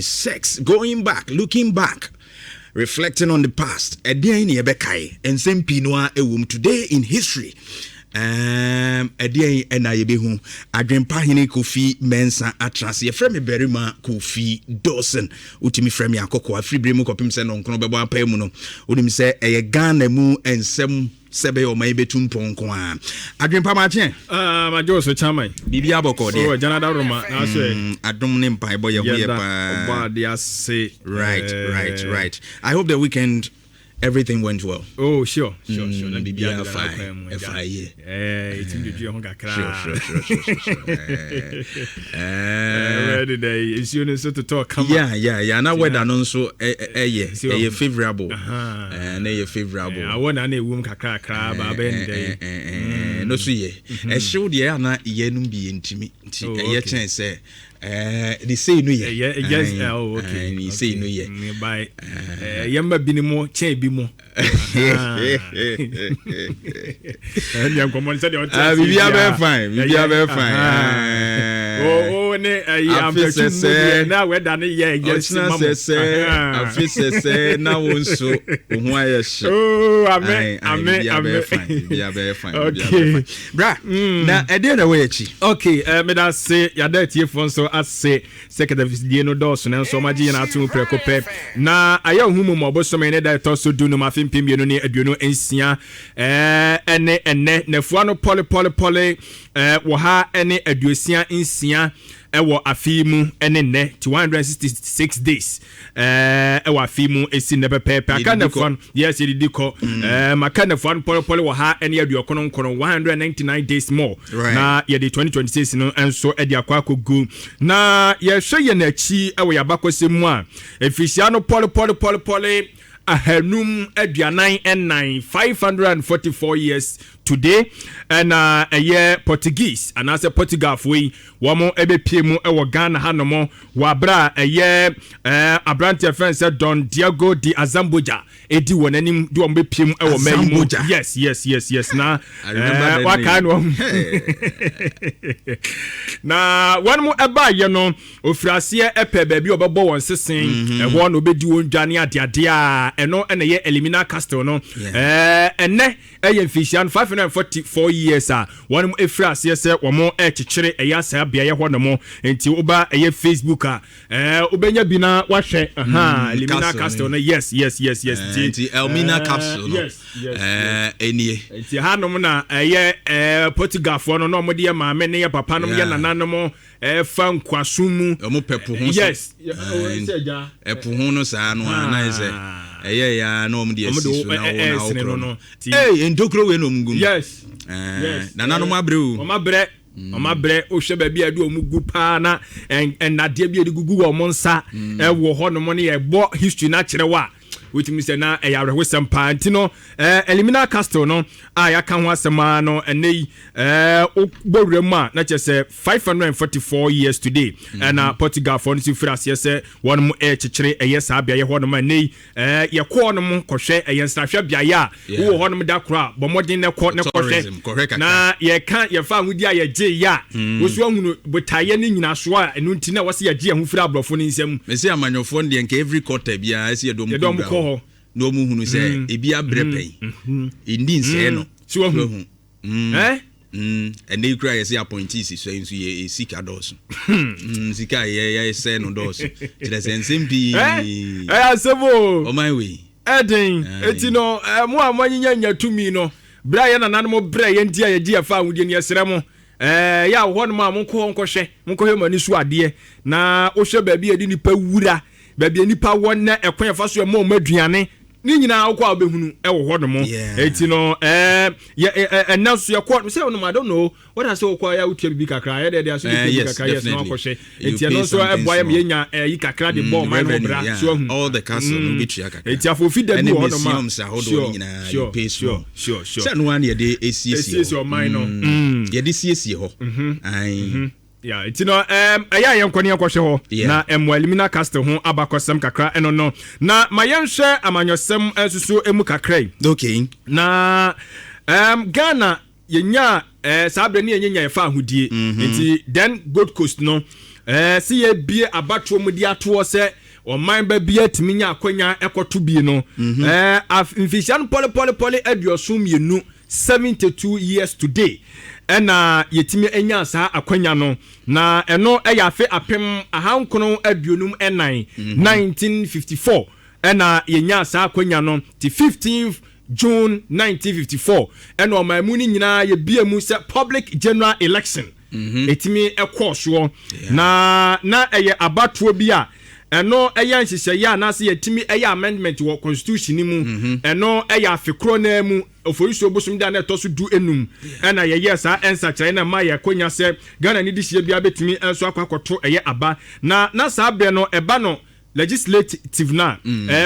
2026. Going back, looking back, reflecting on the past, ɛdeɛn ne yɛbɛkae? Nsɛm pii no a ɛwɔ mu. Today in history, ɛdeɛn ɛna yɛbɛhu? Adwempa hene Kofi Mɛnsa atena ase. Yɛfrɛ me barima Kofi Dawson, wotumi frɛ me Akɔkɔ. Afiri berɛ mu kɔpem sɛ nɔnkono bɛbɔ apae mu no, wonim sɛ ɛyɛ Ghana mu nsɛm sɛ bɛyɛ ɔma yɛbɛtu mpɔnko a. Adwempa, maakyeɛ. Ah, magye wo so, chairman. Biribi abɔkɔ deɛ? Oh, Janada Roma na so ɛ. Adom ne mpaebɔ, yɛ ho yɛ Yɛda paa. Ɔbɔ ade ase. Right. I hope the weekend everything went well. Oh, sure. Na biribiara deda fine. n'akwan mu, ɛfa agya. yie. Ɛtumi dwodwo yɛn ho kakra. Sure. Ready dɛ nsuo no nso totɔ kama. Yeah. Na weather no nso ɛyɛ Nsuo ɛyɛ ho. favourable. Aha. Na ɛyɛ favourable. Awɔ na ɛwom kakrakra ba abɛyɛ ne dɛ. No so yɛ ɛhyew deɛ, ana yɛnom bi yɛ ntumi nti ɛyɛ kyɛn sɛ ne sei no yɛ. Ɛyɛ yes, oh, okay. Aye, ne sei no yɛ. By yɛmma bi ne mu kyɛn bi mu. Ɛndeɛ nkɔmmɔ no sɛdeɛ ɔte Ah, ase biribiara biara. bɛyɛ fine, biribiara bɛyɛ fine. O ne ɛyi Afe ampɛtu mu sɛsɛ. deɛ na wɛda ne yɛ ɛyɛ si Ɔkyena ma mo. sɛsɛ, afe sɛsɛ na wo nso wo ho ayɛ hye. Oh, ame. Aye, aye, Ame. biribiara Ame. bɛyɛ fine, biribiara bɛyɛ fine, biribiara bɛyɛ fine. Bra na ɛdeɛ na ɛwɔ yɛ akyi? Okay, meda ase. Yɛada atiefoɔ nso ase sɛ katafidie no dɔɔso nanso ɔmagye yɛn ato mu prɛko pɛ. Na ayɛ ohu mu ma ɔbosome ne da ɛtɔ so 15, afe 2026, ɛne ɛnɛ nafua no pɔlepɔlepɔle wɔ ha ɛne 66 ɛwɔ afe yi mu ɛne nnɛ, ti 166 days ɛwɔ afe yi mu esi nnɛ pɛpɛɛpɛ aka Yɛdidi kɔ. nafua no. Yes, yɛdidi kɔ. Maka nafua no pɔlepɔle wɔ ha ɛne 99, 199 days more na yɛde 2026 no nso de akɔ akɔgu. Na yɛhwɛ yɛn akyi wɔ yɛn abakɔsɛm mu a, mfirihyia no pɔlepɔlepɔlepɔle 544, 544 years today, ɛna ɛyɛ Portuguese anaasɛ Portugalfoɔ yi wɔn bɛpie mu wɔ Ghana hanom wɔ abere a ɛyɛ aberanteɛ fɛn sɛ Don Diego de Azambuja ɛdi wɔn anim de wɔn bɛpie mu wɔ mɛn mu. Azambuja. Yes, na I remember that wakae name. No na wɔn mo ɛbaayɛ no, ofiri aseɛ ɛpɛ baabi a ɔbɛbɔ wɔn sesen ɛhɔ na ɔbɛdi wɔn dwa ne adeadeɛ a ɛno ɛna ɛyɛ Elmina Castle no. Ɛnɛ ɛyɛ mfinhyia no 544 years a wɔn mo efiri aseɛ sɛ wɔn ɛkyekyere ɛyɛ asaa beaeɛ hɔ nom. Nti woba ɛyɛ Facebook a, wobɛnya bi na wahwɛ Elmina Castle Castle no. no. Yes. Nti Elmina Castle no Yes. ɛnie. Nti hanom na ɛyɛ Portugalfoɔ no na ɔmode yɛ maame ne yɛ papa nom, yɛ nananom ɛfa nkoaso mu. Ɔmo pɛ po ho so. Yes. Sɛ agya. Ɛpo ho no saa no a, na yɛ sɛ ɛyɛ ya na ɔmo de Ɔmo asi de so na wo na ɛsene wokorɔ no no no. Ee, ntokuro wei na ɔmo gu mu. Nananom abrɛ o. Ɔmo abrɛ, ɔmo abrɛ. Wohwɛ baabi a yɛde ɔmo gu paa na ɛnnadeɛ bi a yɛde gugu wɔn nsa ɛwɔ hɔnom no, yɛbɔ history no akyerɛ wo a, wotumi sɛ na ɛyɛ awerɛhosɛm paa. Nti no Elmina Castle no a yɛaka ho asɛm a no, ɛnɛ yi wobɔ wura mu a, na kyerɛ sɛ 544 years today ɛna Portugalfoɔ no nso firi aseɛ sɛ wɔnom ɛrekyekyere ɛyɛ saa beaeɛ hɔnom a ɛnɛ yi yɛkɔ hɔnom kɔhwɛ, ɛyɛ nsrahwɛ beaeɛ a wowɔ hɔnom da koro a, bɔ mmɔden na kɔ ne Tourism, kɔhwɛ kɔhwɛ kakra. Na yɛka yɛfa ahodi a yɛgye yɛ a, wosu ahunu botaeɛ ne nyinasoɔ a ɛno nti na wɔsɛ yɛgye yɛn ho firi aborɔfo no nsam. Mɛsɛ amanyɔfoɔ no deɛ, nka every quarter biara ɛsɛ yɛde ɔmo Yɛde ɔmo kɔ kɔ hɔ. Na ɔmo hunu sɛ ebi abrɛ pɛn ɛndi nsɛɛ no. Si wahu. Wahu. Ɛnɛ yi kura yɛsɛ appointees so yi nso yɛ sika dɔɔso. Sika a yɛsɛ no dɔɔso, kyerɛ sɛ nsɛm pii. Ɛyɛ asɛm o. Ɔman wei. Ɛden. Eti no mo a moanyinya nya tumi no, berɛ a yɛ nananom brɛ yɛn nti a yɛgye yɛfa ahodie no, yɛsrɛ mo, yɛ a wɔ hɔnom a, monkɔ hɔ nkɔhwɛ, monkɔhwɛ mo ani so adeɛ. Na wohwɛ baabi a yɛde nipa wura, baabi a nipa wɔ nnɛ, ɛkwan yɛfa so ɛma ɔmo aduane ne nyinaa, wokɔ a wobɛhunu ɛwɔ hɔnom. Eti no yɛ ɛ ɛ ɛnɛ nso yɛkɔ sɛ ɔnom, I don't know wɔde sɛ wokɔ yɛ wotua bibi kakra yɛ deɛ aso de tua bibi kakra, yes, na wakɔhwɛ. Eti ɛno nso ɛboa yɛ ma yɛnya ɛyi kakra de bɔ ɔman no bra so ahu. All the castle no bi tua kakra. Eti afofi da bi wɔ hɔnom a, sure sure sure sure, sɛ no ara na yɛde esiesie esiesie ɔman no. Yɛde siesie hɔ. Yeah, nti no ɛyɛ a yɛnkɔ ne yɛnkɔhwɛ hɔ na ɛmmoa Elmina Castle ho abakɔsɛm kakra ɛno no. Na ma yɛnhwɛ amanyɔsɛm nso so mu kakra yi. Na Ghana yɛnya saa berɛ ne yɛnyɛ nya yɛfa ahodie. Nti then Gold Coast no Sɛ yɛbie abatoɔ mu de atoɔ sɛ ɔman ba bi atumi nya akwanya ɛkɔto bie no, mfihyia no pɔlepɔlepɔle 72, 72 years today, ɛna yɛtumi anya saa akwanya no. Na ɛno ɛyɛ afe 1954, 1954, ɛna yɛnya saa akwanya no. Ti 15 June 1954 ɛna ɔman mu no nyinaa yɛbie mu sɛ public general election ɛtumi ɛkɔɔ soɔ. Na ɛyɛ abatoɔ bi a ɛno ɛyɛ nhyehyɛeɛ anaasɛ yɛtumi ɛyɛ amendment wɔ constitution no mu. Ɛno ɛyɛ afe korɔ naa mu, Oforisuo bosom da na ɛtɔ so 15, ɛna yɛyɛ saa ɛnsakyerɛ na ma yɛ konya sɛ Ghana ne de hyia biara bɛtumi nso akɔ akɔto ɛyɛ aba. Na saa berɛ no ɛba no legislative na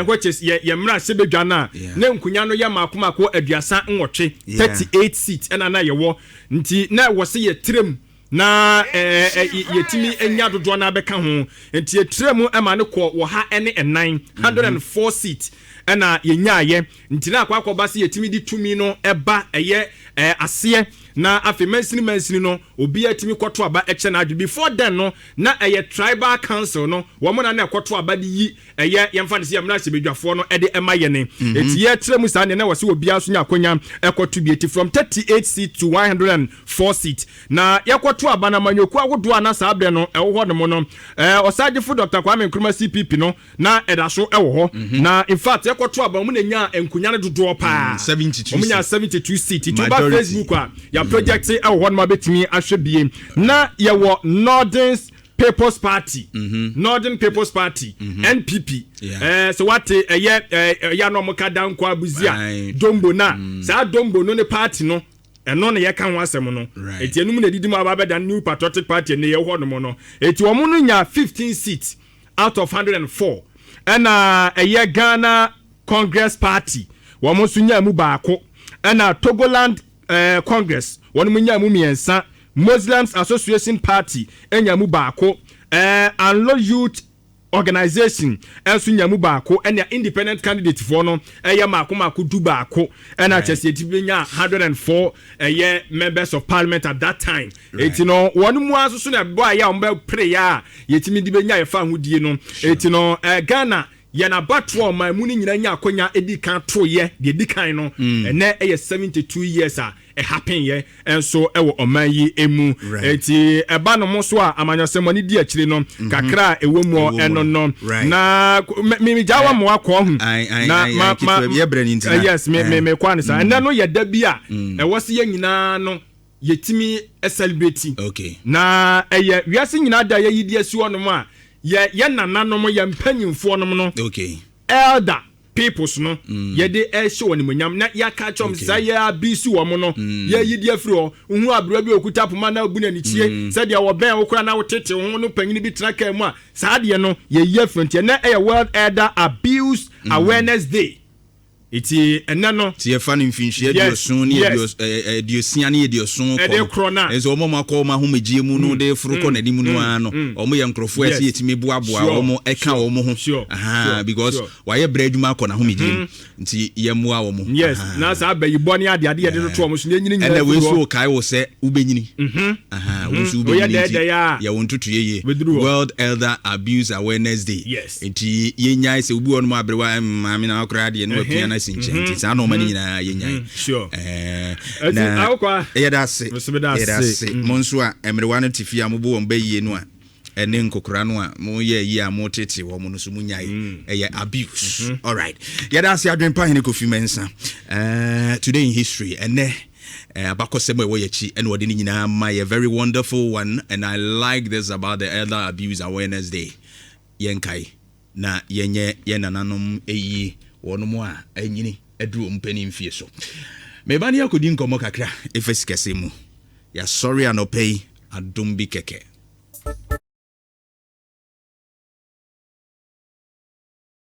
which is yɛ mmara hyɛbadwa no a, na nkunya no yɛ maako maako 38, 38 seat ɛna na yɛwɔ. Nti na ɛwɔ sɛ yɛtirem na yɛtumi anya dodoɔ no abɛka ho. Nti yɛtirɛ mu ɛma no kɔ wɔ ha ɛne ɛnan, 104 seat ɛna yɛnyaayɛ. Nti na akɔ akɔba sɛ yɛtumi de tumi no ɛba ɛyɛ aseɛ, na afei mansini mansini no obiara tumi kɔto aba ɛkyɛ n'adwo. Before then no, na ɛyɛ tribal council no wɔn na ɛkɔto aba de yi ɛyɛ yɛmfa no sɛ yɛmuna ahyɛbadwafoɔ no ɛde ɛma yɛ ne. Eti yɛkyerɛ mu saa nea na wɔ sɛ obiara so nya akonya ɛkɔto bi. Eti from 38 seat to 104 seat na yɛkɔto aba. Na amanyɔkuo ahodoɔ a na saa berɛ no ɛwɔ hɔ nom no, Ɔsagyefo Dr Kwame Nkrumah CPP no na ɛda so ɛwɔ hɔ. Na in fact, yɛkɔto aba, wɔn na nya nkonya no dodoɔ paa. 72. Wɔn nya 72 seat. Nti woba Facebook a, yɛ project ɛwɔ hɔ nom a bɛtumi ahwɛ bie. Na yɛwɔ Northern People's Party, Northern People's Party, NPP. Sɛ wate ɛyɛ ɛyɛ anɔ ɔmo ka Danko Abuzia Dombo na saa Dombo no ne party no, ɛno na yɛka ho asɛm no. Eti enum na edidi mu aba abɛda New Patriotic Party ne yɛ hɔ nom no. Eti wɔn no nya 15 seats out of 104. Ɛna ɛyɛ Ghana Congress Party, wɔn nso nya mu baako. Ɛna Togoland Congress, wɔn mu nya mu mmiɛnsa. Muslims Association Party nya mu baako. Anlo Youth Organization ɛnso nya mu baako. Ɛna independent candidate foɔ no ɛyɛ mako mako 11. Ɛna kyerɛ sɛ yɛti bi nya 104 ɛyɛ members of parliament at that time. Eti no wɔn mu aso so na ɛbɔ a yɛ a wɔn bɛ pere yɛ a yɛtumi de bɛ nya yɛfa ahodie no. Eti no Ghana yɛn abatoɔ, ɔman mu no nyinaa nya akonya edi kan to yɛ deɛ edi kan no. Ɛnɛ ɛyɛ 72 years a ɛhappen yɛ ɛnso ɛwɔ ɔman yi emu. Eti ɛba no mo so a, amanyɔsɛm ani di akyire no kakra a ɛwɔ mu ɛno no. Na mi gya wa mo akɔ ho na ma yes, mi kɔ anisa. Ɛnɛ no yɛ da bi a ɛwɔ se yɛn nyinaa no yɛtumi celebrate. Na ɛyɛ wiase nyinaa da yɛyi di asi hɔ nom a yɛ nananom, yɛ mpanyinfoɔ nom no, elder peoples no, yɛde ɛhyɛ wɔn nimonyam na yɛaka kyerɛ wɔn sɛ yɛ abisi wɔn no, yɛyi di afiri hɔ. Nhu aberewa bi okuta poma na obu n'anikyie sɛdeɛ wɔbɛn wo koraa na wotete ho no, panyin bi tena kaa mu a, saa adeɛ no yɛyi afiri. Nti ɛnɛ ɛyɛ World Elder Abuse Awareness Day. Eti ɛnɛ no. Ti yɛfa no mfinhyia 70 ne 60 ne 70 kɔ ɛde korɔ na ɛsɛ wɔn akɔ wɔn ahomegye mu no de foro kɔ n'anim no ara no, wɔn yɛ nkurɔfoɔ ɛsɛ yɛtumi boaboa wɔn, ɛka wɔn ho, because wayɛ brɛ adwuma akɔ n'ahomegye mu, nti yɛmmoa wɔn. Yes, na saa abɛyibɔ ne ade ade yɛde to wɔn so ne enyini nyinaa. Ɛnna wei nso kae wɔ sɛ wobɛnyini, wo nso wobɛnyini, nti yɛwɔ ntoto yie. World Elder Abuse Awareness Day. Nti yɛnyae sɛ obi wɔ no mu aberewa maame na akora adeɛ na wapia no asi nkyɛn. Nti saa nɔɔma no nyinaa yɛnyae. Na yɛda ase, yɛda ase. Mo nso a mmerewa no te fie a mobɔ wɔn bɛyie no a, ɛne nkokora no a moyɛ yi a motete wɔ mo no so, monyae, ɛyɛ abuse. Alright, yɛda ase, Adwempa Hene Kofi Mɛnsa. Today in history, ɛnɛ abakɔsɛm a ɛwɔ yɛkyi ɛna wɔde ne nyinaa ma yɛ. Very wonderful one, and I like this about the Elder Abuse Awareness Day. Yɛnkae na yɛnyɛ yɛn nananom ɛyie, wɔnom a anyini aduru wɔn mpanin mfie so. Meba ne akɔdi nkɔmmɔ kakra ɛfa sikasɛm mu. Yɛasɔre anɔpa yi, adom bi kɛkɛ.